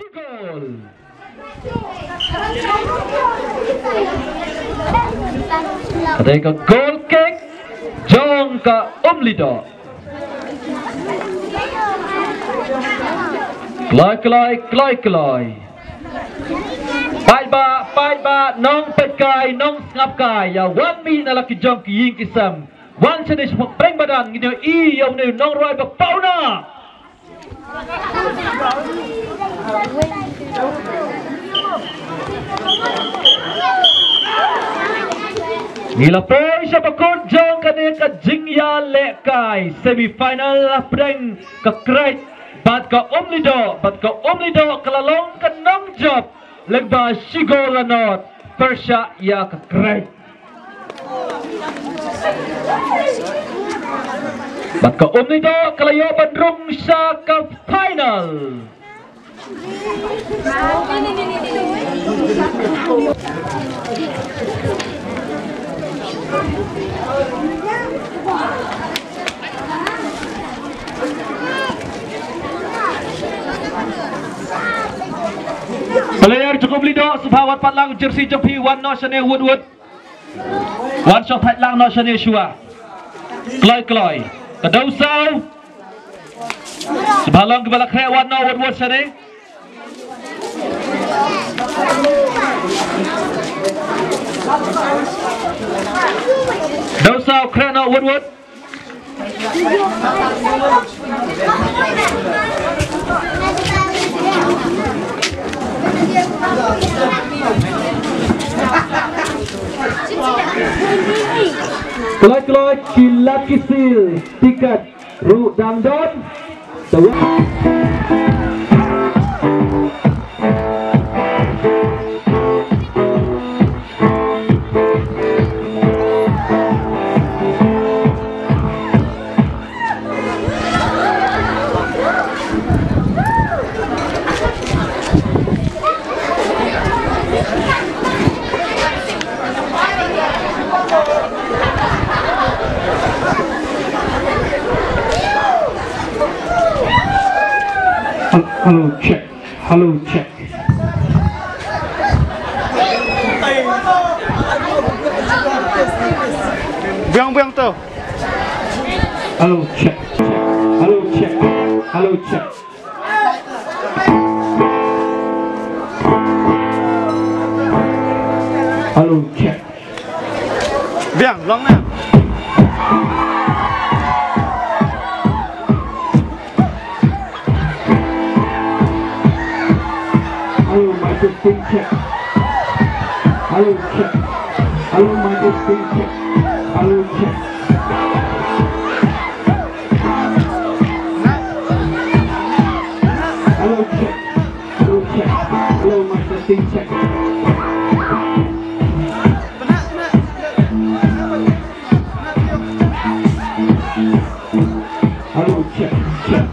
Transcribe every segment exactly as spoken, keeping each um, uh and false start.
Goal. Ka dei ka goal kick jong ka Umlidok. Kloi kloi kloi kloi. Paidbah, paidbah, nongpeitkai, nongsngapkai, ïa wan mih na la ki jong ki ïing ki sem. Wan shane shaphang pdeng madan, ngin ïohi ïa une u nongrwai ba pawnah. Ngi la poi sha ba kut jong kane ka jingïalehkai semi final hapdeng ka Krait bad ka Umlidok, bad ka Umlidok ka la long ka nongjop lyngba shi gol la nod pyrshah ïa ka Krait. Bad ka Umlidok ka la ïoh ban rung sha ka final. Player jong ka Umlidok, sngewbha wat pat lang jersey jong phi, wan noh shane, wut wut. Wan shong thait lang noh shane shuwa. Kloi kloi. Ka Dewsaw. Sngewbha long kiba la khreh, wan noh wut wut shane. Dewsaw, khreh noh wut wut. Kloi kloi, ki Lucky Seal, tiket ruh dang don. Hello, check. Hello, check. Biang, biang tu. Hello, check, check. Hello, check. Hello, check. Hello, check. Biang, long na. Hello, mic testing, check. Hello, check. Hello, mic testing, check. Hello, check. Hello, check. Hello, check. Hello, mic testing, check. Hello, check, check.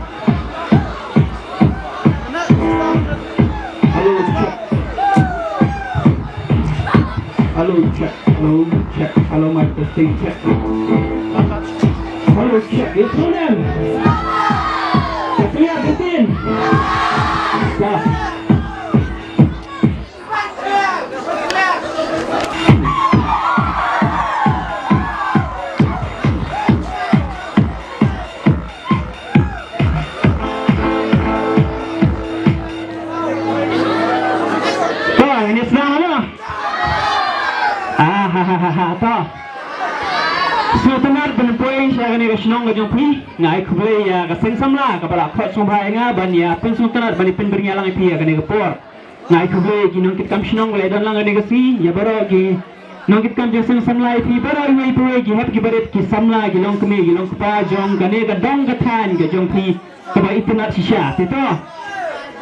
Hello, check. Hello, check. Hello, check. Hello, mic testing, check. Hello, check. It's on them. Clear, get in. Yeah. To, ngin ïa sdang la mo. Ah, ha, ha, ha, ha, to. Sngewtynnat ban poi sha kane ka shnong ka jong phi. Nga ai khublei ïa ka seng samla kaba la khot sngewbha ïa nga ban ïa pynsngewtynnat ban ïa pynbyrngia lang ïa phi ïa kane ka por. Nga ai khublei ïa ki nongkitkam shnong ba la don lang kane ka sngi, ïa baroh ki nongkitkam jong seng samla, ïa phi baroh iwei pa iwei, ki hep ki barit, ki samla, ki longkmie, ki longkpa jong kane ka dong ka thaiñ ka jong phi kaba itynnat shisha. Te to,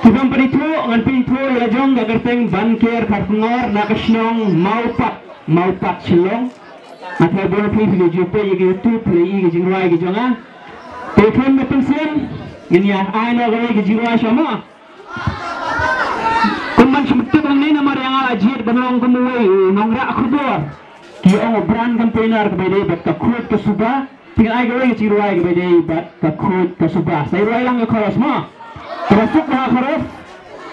ki bym pat ithuh, ngan pynithuh ïa la jong ka kyrteng Banker Kharkongor na ka shnong Mawpat, Mawpat Shillong. Nga tharai baroh phi phi la ju peit ïa ka YouTube, phi la ïohi ka jingrwai ka jong nga. Te khlem da pynslem, ngin ïa ai noh kawei ka jingrwai sha ma. Kumban shu tip hangne namar ïa nga la jied ban long kum uwei u nongrah khubor. Ki ong u brand campaigner kaba ïadei bad ka khuid ka suba. Te ngan ai kawei ka jingrwai kaba ïadei bad ka khuid ka suba. Sa ïa rwai lang ka chorus mo. Kaba suk bha ka chorus.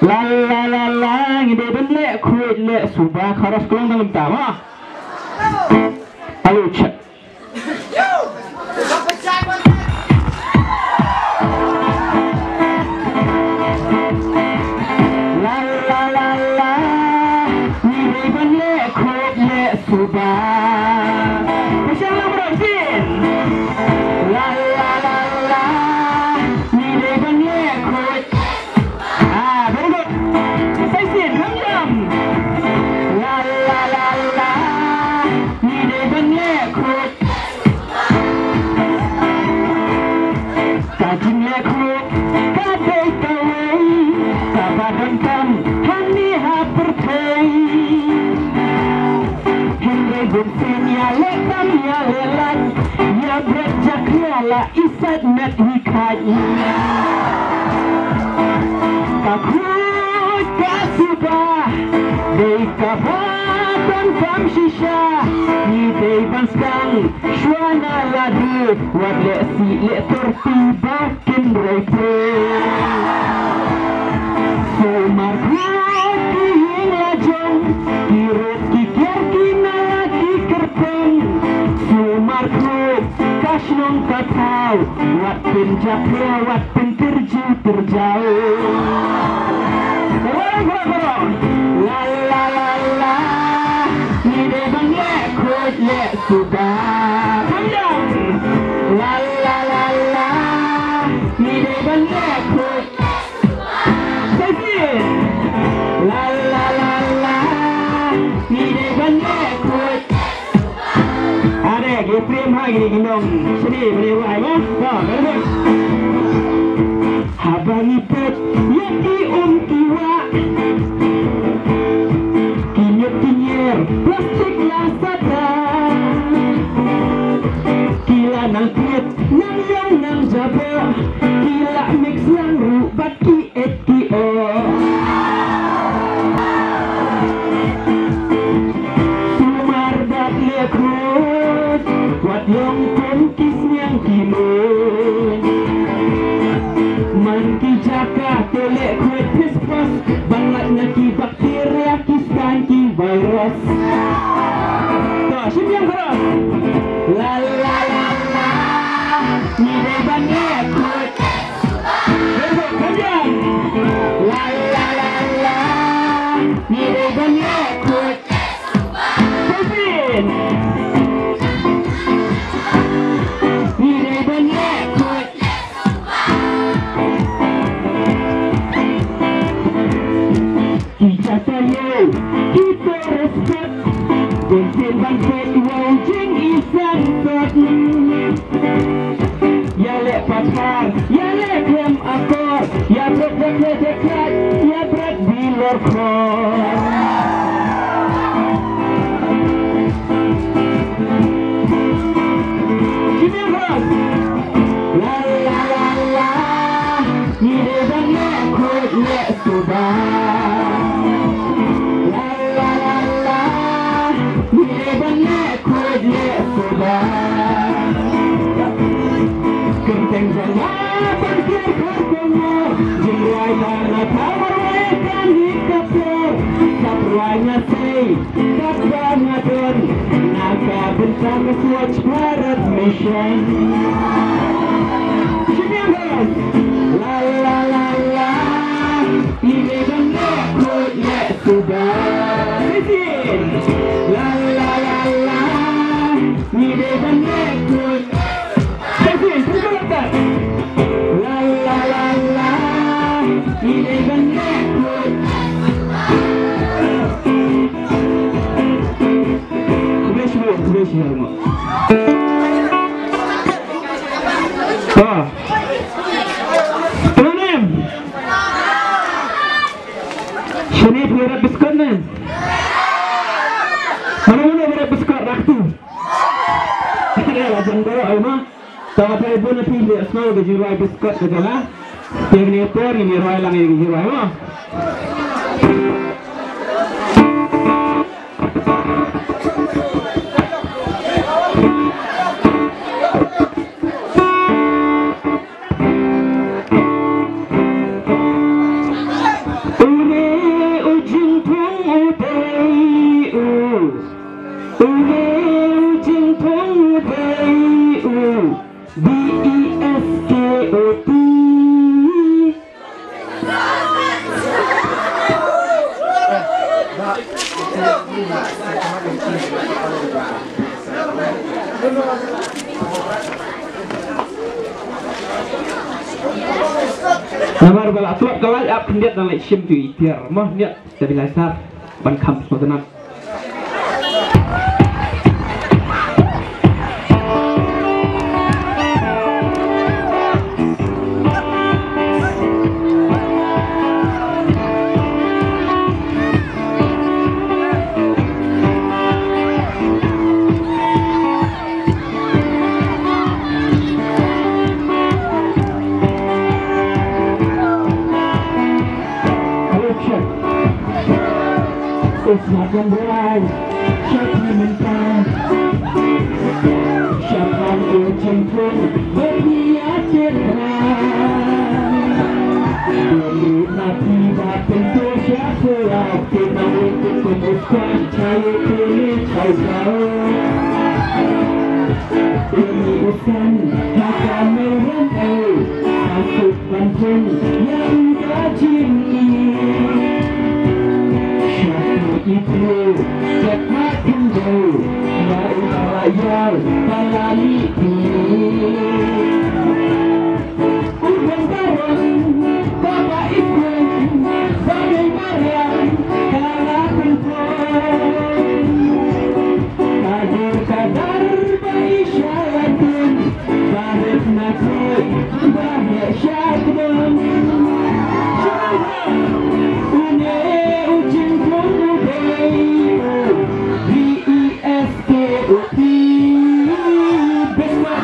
La la la la, ngi dei ban leh khuid leh suba, chorus ka long tang mynta mo. Alo, check. La la la la, ngi dei ban leh khuid leh suba. Pyrshang lang baroh sien. La la la la, ngi dei ban leh khuid. Ah, very good. Sa shisien, kham jam. La la la la, ngi dei ban leh khuid. Ka jingleh khuid ka dei kawei kaba donkam hangne ha pyrthei. Hynrei bun sien ïaleh tam ïaleh lait, ïa bret jakhlia la i sait met i khait. Ka khuid ka suba dei kaba donkam shisha. Ngi dei ban sdang shuwa na lade, wat leh sih leh tor, phi ba kin roi pyrshah. Sumar khuid ki ïing la jong, ki rud ki kiar ki nala ki kyrteng. Sumar khuid ka shnong ka thaw, wat pynjakhlia wat pyntyrjiw tyrjaw. Baroh, baroh, baroh. La la la la, ngi dei ban leh khuid leh suba. Kham jam. La la la la, ngi dei ban leh khuid. Sa shisien. La la la la, ngi dei ban leh khuid. Are, ngi pyrshang ha kine ki nong shane ba dei wai mo. Ka, very good. Haba ngi peit ïa ki um ki wah, ki ñiut ki ñier, plastik la sata. Ki la nang piet, nang ïong, nang jaboh, ki la mix lang ruh bad ki et ki o. Sumar bad leh khuid, wat long kum ki sniang ki mut. Man ki jaka te leh khuid phis phas, ban lait na ki bakteria, ki saiñ ki virus. To, shim ïa ka chorus. La la la la, ngi dei ban leh khuid. Very good, kham jam. La la la la, ngi dei ban leh khuid. Sa shisien. Ngi dei ban leh khuid. Ki jaka ïew, ki tourist spot, bun sien ban peit wow jingïaseng sot. Ïaleh pathar, ïaleh khlem akor, ïa bret jakhlia jakhliat, ïa bret bilor khor. Shim ïa ka chorus. La la la la, ngi dei ban leh khuid leh suba. La la la la, ngi dei ban leh khuid leh suba. Kyrteng jong nga Pyntiar Kharkongor, jingrwai ba nga thaw marwei ka ni ka por. Sap rwai nga sei, sap ba nga don, na ka bynta ka Swachh Bharat Mission. Shim ïa ka chorus. La la la la, ngi dei ban leh khuid leh suba. Sa shisien. La la la la, ngi dei ban leh khuid. Sa shisien, pynkulmar. La la la la, ngi dei ban leh khuid. Khublei shibun, khublei shibun. Ah. Tengok ni. Shane phi ïarap biskot ne? Mano mano ïarap biskot, raktu. Ïa la jong baroh, ai ma. Tang ba phi bun phi leh snow ka jingrwai biskot ka jong nga. Te ngin ïa por ngin ïa rwai lang ïa ka jingrwai mo. Dei u, u dei u Jingthung, u dei u B E S K O T. Namar ba la tlot ka light, ap khyndiat dang leit shim tu i tiar. Mo niat. Te bilai sar ban kham sngewtynnat. Action. Is not gonna lie. Shut him in time. Shut him in time. But we are getting right. Don't need nothing but the door shut for us. Get my way to the squad. Chai tene chai jao. Uni usan haka meran ei. Asuk ban pun yang kajin ni. Shatu itu kat makin jauh. Ya utara yar balali ni. Uban barang, baba ikut, bagai barang, kala kumpul. Kadir kadar ba isyaratun, barit nakui, bahya syakdun. Une ujung kong udei, B E S K O T. Bismillah.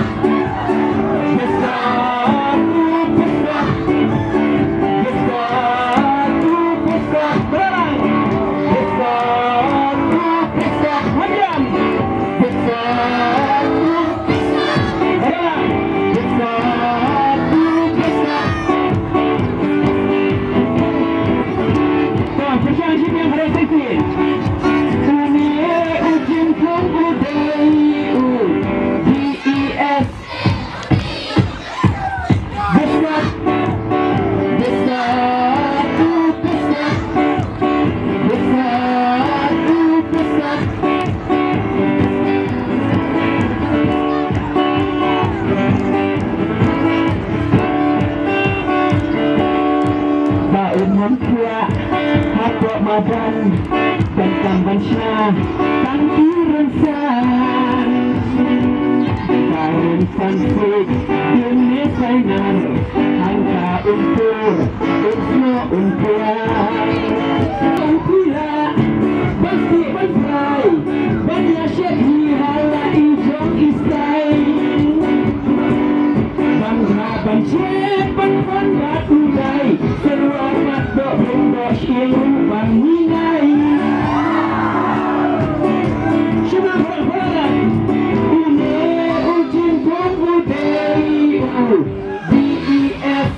Ba un mem phuh hapoh madan ban kam ban shna tang ki rynsan. Ka rynsan suk dun ne sainar hangta un pur un snoh un pur. Tang pila ban sih ban fry ban ïa shet hi ha la i jong i stai. Ban ha ban shet ban pon bad u dai. Syrwa mat doh bun doh syieng ruh ban ngi ngai. Shima pharang pharang. Une u jingthung u dei u B E S.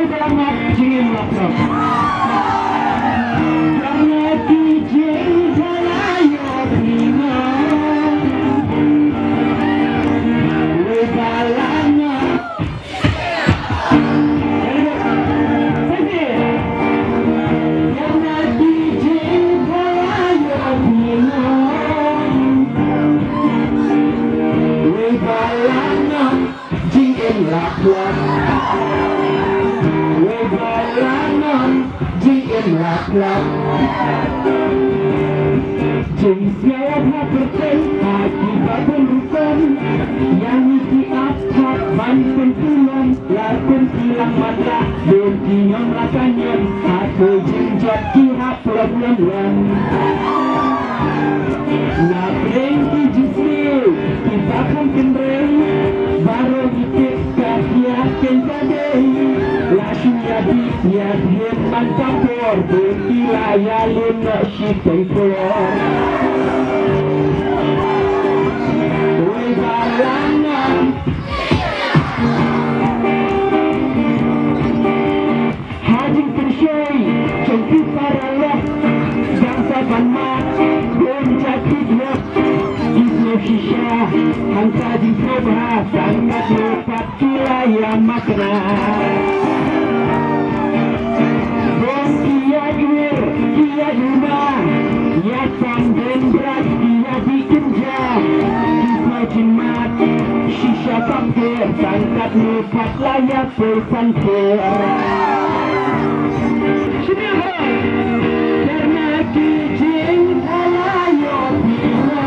Selamat jingim laptop. Karena ki jing pala yo pina. Wei balanga. Karena ki jing pala yo pina. Wei balanga. Jingim lap lap. Wei ba la nam. Jingim lap lap. Jingsngew ha pyrthei ha kiba bun rukom. Ïa ngi ki ap hap ban pynpulom. La kum ki lang matlah. Dum ki ñiong la ka ñiong. Ha ki jingjot ki hap lom lom lom. Na pdeng ki jingsniew kiba kham kynrei, baroh ngi tip ka khia kein ka dei. La shu ïa bit ïa bit man ka por, bun ki la ïalim noh shiteng por. Wei ba la nam. Ha jingpynshoi jong ki paralok, dang sa ban mad, bun jait ki blok, ki blok shisha, hangta jingpynbha, tang katno pat ki la ïa makna. Bun ki ïa iwir, ki ïa iwma, ïa tam dendra, ki ïa dih kynja, ki sa jingmad, shisha kam pher, tang katno pat la ïa Poi san pher. Sini ho. Karena ki jing pala yo pina.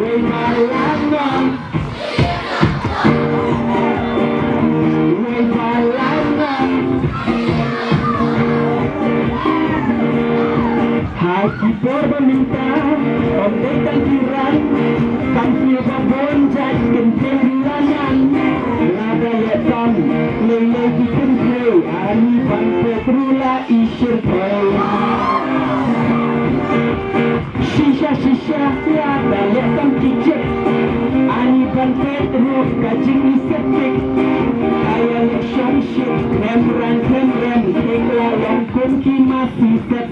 Wei ba la nam. Wei ba la nam. Ha ki por ba mynta, ym dei tang ki ran, tang ki ba bun jait kynthei ruh la ñiang. Lada leh tam, lei lei ki kynthei, ani ban peit ruh la i shyrkhei. Shisha shisha, lada leh tam ki chik, ani ban peit ruh ka jingiseptik. Ka ïa leh shong shit, khlem rang khlem rem, ki la long kum ki masi. Kum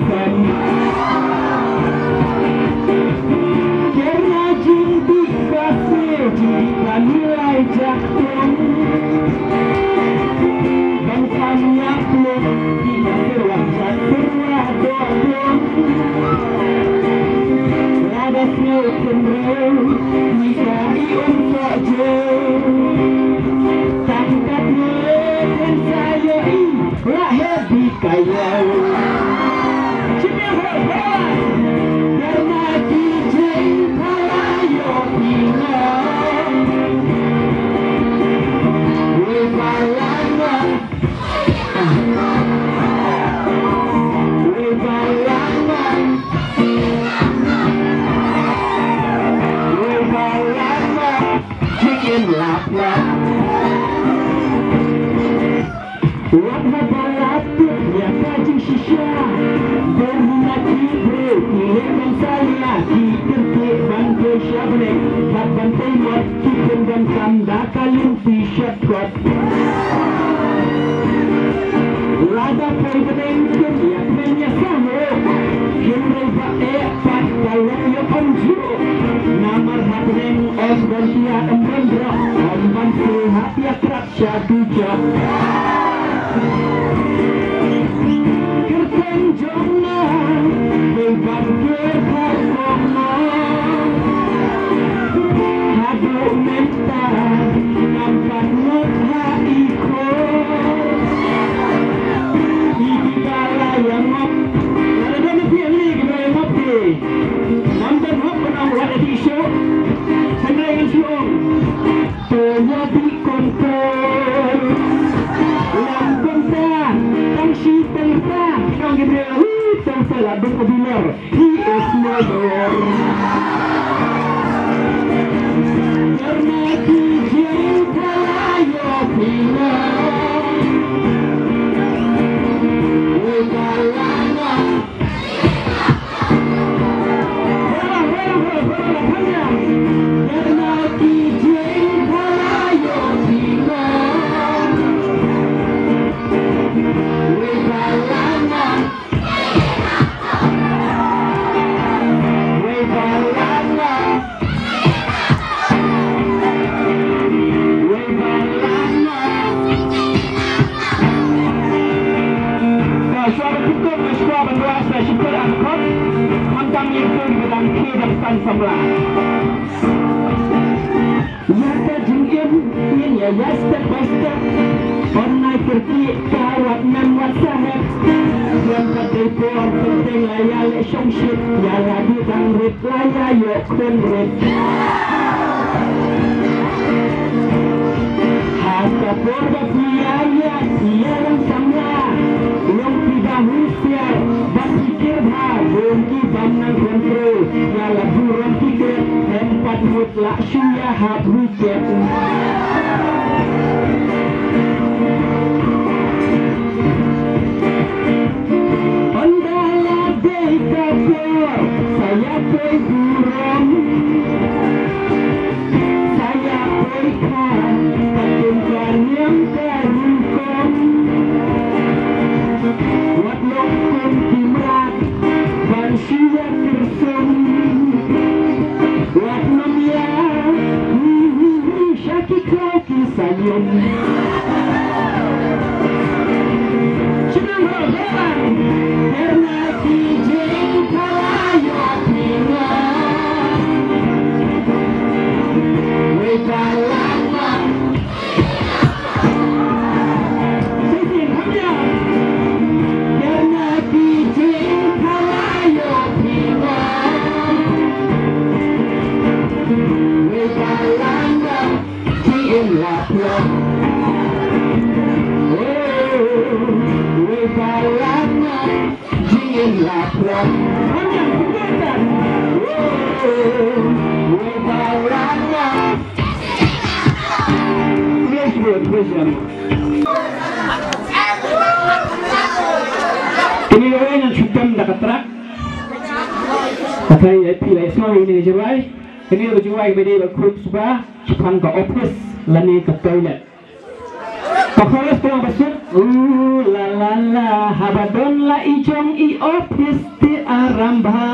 Wat haba la tip ïa ka jingshisha, bun na ki briew ki leh ban salia, ki kyrkieh ban poi sha bneng, bad ban poi mot ki pyndonkam da ka lynti shortcut. Lada poi bneng kim ïa kren ïa sah mo, hynrei ba eh pat ka long ïa ym juh, namar ha bneng ym don ïa ym don droh, ym ban siew ha ïa krap. Sha tu sha. Kyrteng jong nga, dei ban kyrpad kum mo. Haduh mynta, ngam pat mut ha i khun. I ki ba la ïa ngop. Lada don na phi ani ki ba la ïa ngop ki. Ngam don hok ban ong wat ïa dih shuh. Hynrei ngan shu ong. To ïa dih kumta. Lam kumta, tang shi tang ta. Ki ong ki briew, hu, tang ta la dum ka bilor. He is no more. Karna ki jingthala ïa phi nga. Wei ba la nga. Dang ki dang san samla. Ïa ka jingim ngin ïa ïa step by step. Online kyrkieh ka wat mem wat sahep. Ïa ka dei por teng teng la ïa leh shongshit. Ïa la dang rit la ïa ïoh khun rit. Ha ka por ba phi ïa ïa phi ïa long samla. Long phi ba husiar ba phi kyrpad bun ki bym nang control. Ïa la burom ki kret em pat mut la shu ïa hap wicket. Ynda la dei ka por sa ïa poi burom. Sa ïa poi kha ka kum ka niam ka rukom. Wat long kum ki mrad ban shu ïa kyrsum. Wat nym ïa hi hi hi sha ki khlaw ki saiñ. Shu nang bro, bro bang. Karna ki jingkhalai ïa phi nga. Wei ba lang bang. Shisien kham ïa. Karna ki jingkhalai ïa phi nga. Wei ba lang bang. Jingim la phlong. Oh, wei ba lang bang. Jingim la phlong. Kham ïa, kham ïa. Oh, wei ba lang bang. Kine ruh ngan shu tem da ka track. Ka trai ïa phi la ïa sngewbha ïa kane ka jingrwai. Kane ka jingrwai kaba dei ba khun suba shaphang ka office lane ka toilet. Ka chorus ka long ba suk. Ooh la la la, haba don la i jong i office te aram bha.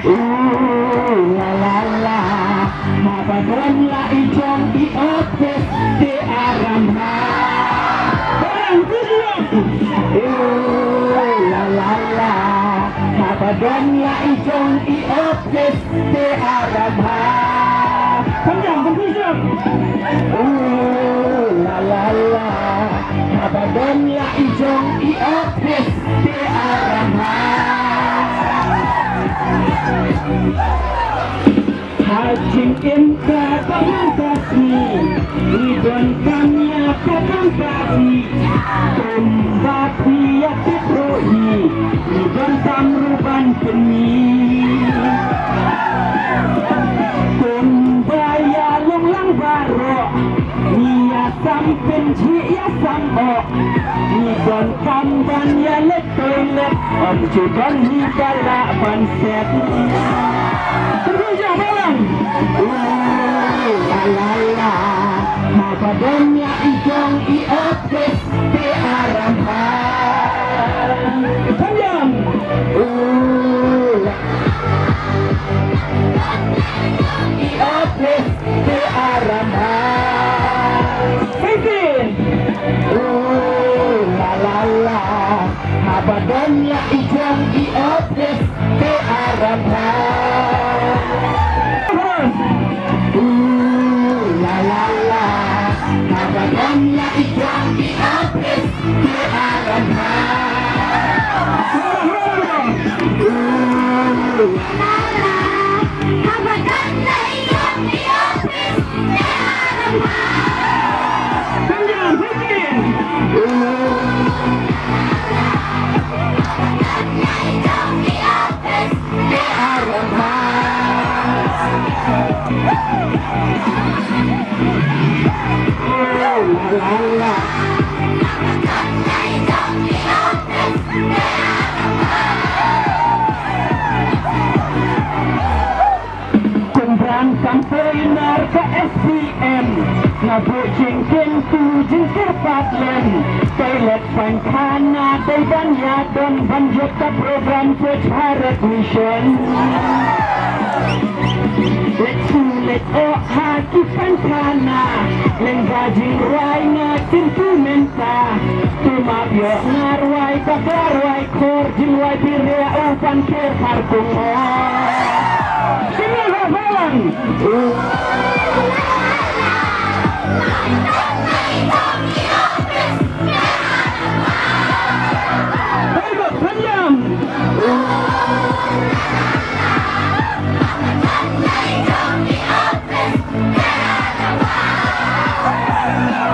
Ooh la la la, haba don la i jong i office te aram bha. Ooh la la la, haba don la i jong i office te aram bha. Kham ïa, kham ïa. Ooh la la la, haba don la i jong i office te aram bha. Ha jingim ka bang ka sngi, ngi donkam ïa ka bang ka sngi. Kumba phi ïa tip ruh hi, ngi donkam ruh ban pynmih. Kumba ïa long lang baroh, ngi ïa sam pynjih ïa sam oh. Ngi donkam ban ïa leit toilet, ym ju don hi ba lah ban set. Tunggu jam malam. Ooh la la la, haba don la i jong i office te aram bha. Kham ïa. Ooh la i office te aram bha. Sing, sing. Ooh la la la, haba don la i jong i office te aram bha. Ooh la la la, haba don la i jong i office te aram bha. Ooh la la la, haba don la i jong i office te aram bha. Kham ïa, kham ïa. Kumbrang campaigner ka S P Nga buh jingkyntu jingkyrpad lem, toilet paikhana dei ban ïadon ban jop ka program Swachh Bharat Mission. Leit shu leit oh ha ki paikhana, lyngba jingrwai nga kyntu mynta. To map ïoh nga rwai bakla rwai khor, jingrwai bria u pynker khar kum o. Sini ha phalang. Baik, panjang.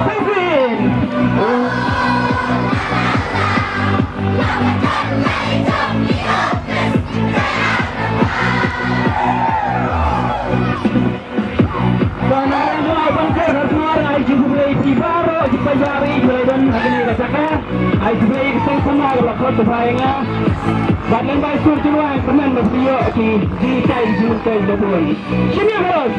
Pepin. Ba na rang ba ban kor ha tmar ai jingkhublei ïa phi baroh jingpynjah ri jingpynlong ha kane ka jaka. Ai khublei ïa ka seng sama kaba la khot kaba ïa nga. Bad lem bai sur jingwai kyrmen ba phi ïoh ki jinghikai jingmyntoi jong u. Shim ïa ka ros.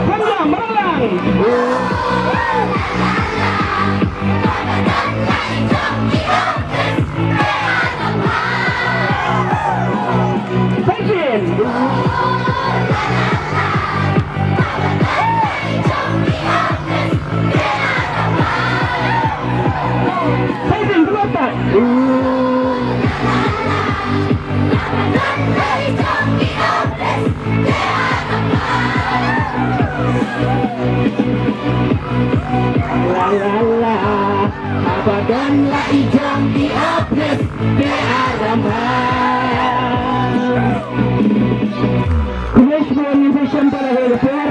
Pynjah marlang. Pynjah. Pynjah, pynjah. La la la, haba don la i jong i office, te aram bha. Khublei shibun ïa phi shem para ha ka por.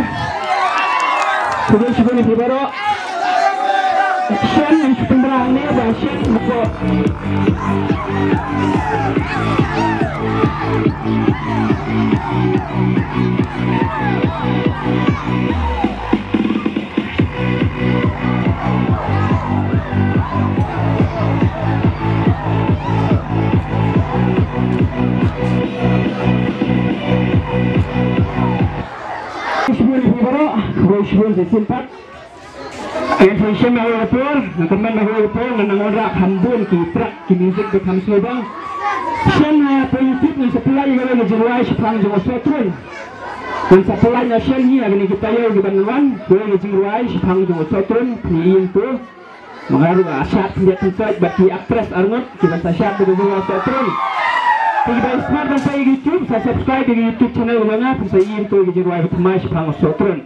Khublei shibun ïa phi baroh. Shen ïa shu pynbra hangne ba shen ba ko. Shibun ïa phi baroh, khublei shibun sa shisien pat. Ngan sa ïashem ha kawei ka por, nga kyrmen ha kawei ka por, ngan nang wanrah kham bun ki track, ki music ba kham sngewbha. Shen ha YouTube ngan sa pynlait ïa kawei ka jingrwai shaphang jong u Sohtron. Ngan sa pynlait na shen hi ha kine ki taïew kiban wan, kawei ka jingrwai shaphang jong u Sohtron, phi ïohi to. Ma nga ruh nga shad khyndiat khynsoit bad ki actress arngut kiban sa shad da ka jingrwai Sohtron. Phi kiba smat ban sa ïa ka YouTube, sa subscribe ïa ka YouTube channel jong nga, phin sa ïohi to ïa ka jingrwai ba thymmai shaphang u Sohtron.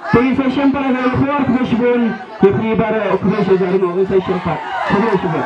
Te ngin sa ïashem pat ha kawei ka por, khublei shibun ïa phi baroh, khublei shibun, ngin sa ïashem pat. Khublei shibun.